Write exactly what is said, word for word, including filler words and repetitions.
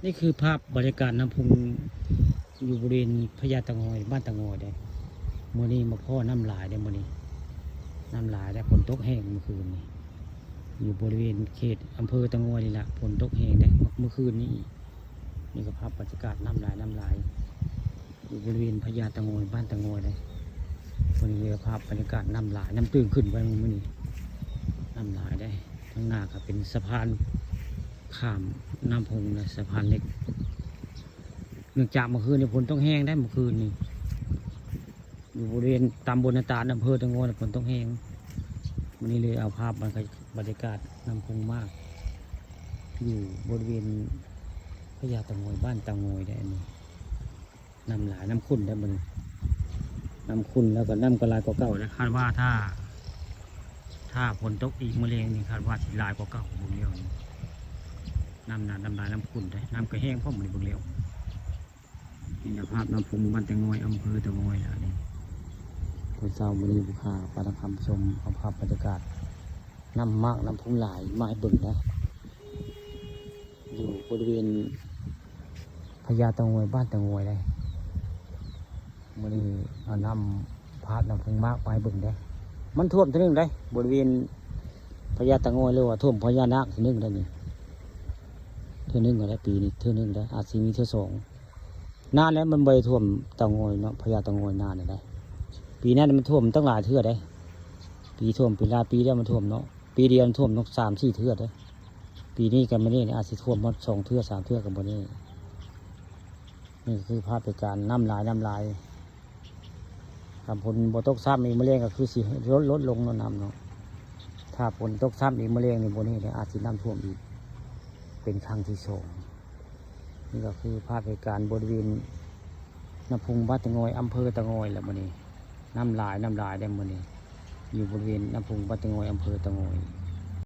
นี่คือภาพบรรยากาศน้ำพุง อยู่บริเวณพญาเต่างอย บ้านเต่างอยเด้อ มื้อนี้มาพ้อน้ำหลายเด้อ มื้อนี้ น้ำหลายเด้อ ฝนตกแฮงเมื่อคืนนี้ อยู่บริเวณเขตอำเภอเต่างอยนี่ล่ะ ฝนตกแฮงเด้อ เมื่อคืนนี้อีก นี่ก็ภาพบรรยากาศน้ำหลาย น้ำหลาย อยู่บริเวณพญาเต่างอย บ้านเต่างอยเด้อ มื้อนี้ก็ภาพบรรยากาศน้ำหลาย น้ำตื้นขึ้นไปมื้อนี้ น้ำหลายเด้อ ข้างหน้าก็เป็นสะพานข้ามน้ำพุงนะ สะพานเหล็ก เนื่องจากเมื่อคืนนี้ฝนตกแฮงเด้อ เมื่อคืนนี้ อยู่บริเวณตำบลนาตาล อำเภอเต่างอย ฝนตกแฮง มื้อนี้เลยเอาภาพบรรยากาศน้ำพุงมาก อยู่บริเวณพญาเต่างอย บ้านเต่างอยเด้อ อันนี้ น้ำหลาย น้ำขุ่นเด้อมื้อนี้ น้ำขุ่นแล้วก็น้ำก็หลายกว่าเก่านะ คาดว่าถ้า ถ้าฝนตกอีกมื้อแลงนี่ คาดว่าสิหลายกว่าเก่า เบิ่งแล้วนี่ น้ำหนา น้ำหลาย น้ำขุ่นเด้อ น้ำก็แฮงพร้อมมื้อนี้ เบิ่งแล้ว นี่นะภาพน้ำพุงบ้านเต่างอย อำเภอเต่างอยนะนี่ ตอนเช้ามื้อนี้ผู้พาปาทองคำชม เอาภาพบรรยากาศน้ำมาก น้ำพุงหลายมาให้เบิ่งนะ อยู่บริเวณพญาเต่างอย บ้านเต่างอยเลย มื้อนี้เอาน้ำ ภาพน้ำพุงมากไปเบิ่งเด้อ มันท่วมเทื่อหนึ่งเด้อ บริเวณพญาเต่างอย หรือว่าท่วมพญานาคเทื่อหนึ่งเด้อนี่ เทื่อหนึ่งก็ได้ ปีนี้เทื่อหนึ่งเด้อ อาจสิมีเทื่อสอง นานแล้วมันบ่ได้ท่วมเต่างอยเนาะ พญาเต่างอยนานแล้วเด้อ ปีนั้นมันท่วมตั้งหลายเทื่อเด้อ ปีท่วมปีละปีแล้วมันท่วมเนาะ ปีเดียวมันท่วมเนาะ สามสี่เทื่อเด้อ ปีนี้ก็บ่แน่ อาจสิท่วมฮอดสองเทื่อสามเทื่อก็บ่แน่ นี่คือภาพเหตุการณ์น้ำหลาย น้ำหลาย ถ้าฝนบ่ตกซ้ำอีกมื้อแลงก็คือสิลด ลดลงเนาะน้ำเนาะ ถ้าฝนตกซ้ำอีกมื้อแลงนี่บ่แน่เด้อ อาจสิน้ำท่วมอีก เป็นครั้งที่สอง นี่ก็คือภาพเหตุการณ์บริเวณน้ำพุงบ้านเต่างอย อำเภอเต่างอยแหละมื้อนี้ น้ำหลาย น้ำหลายเด้อมื้อนี้ อยู่บริเวณน้ำพุงบ้านเต่างอย อำเภอเต่างอย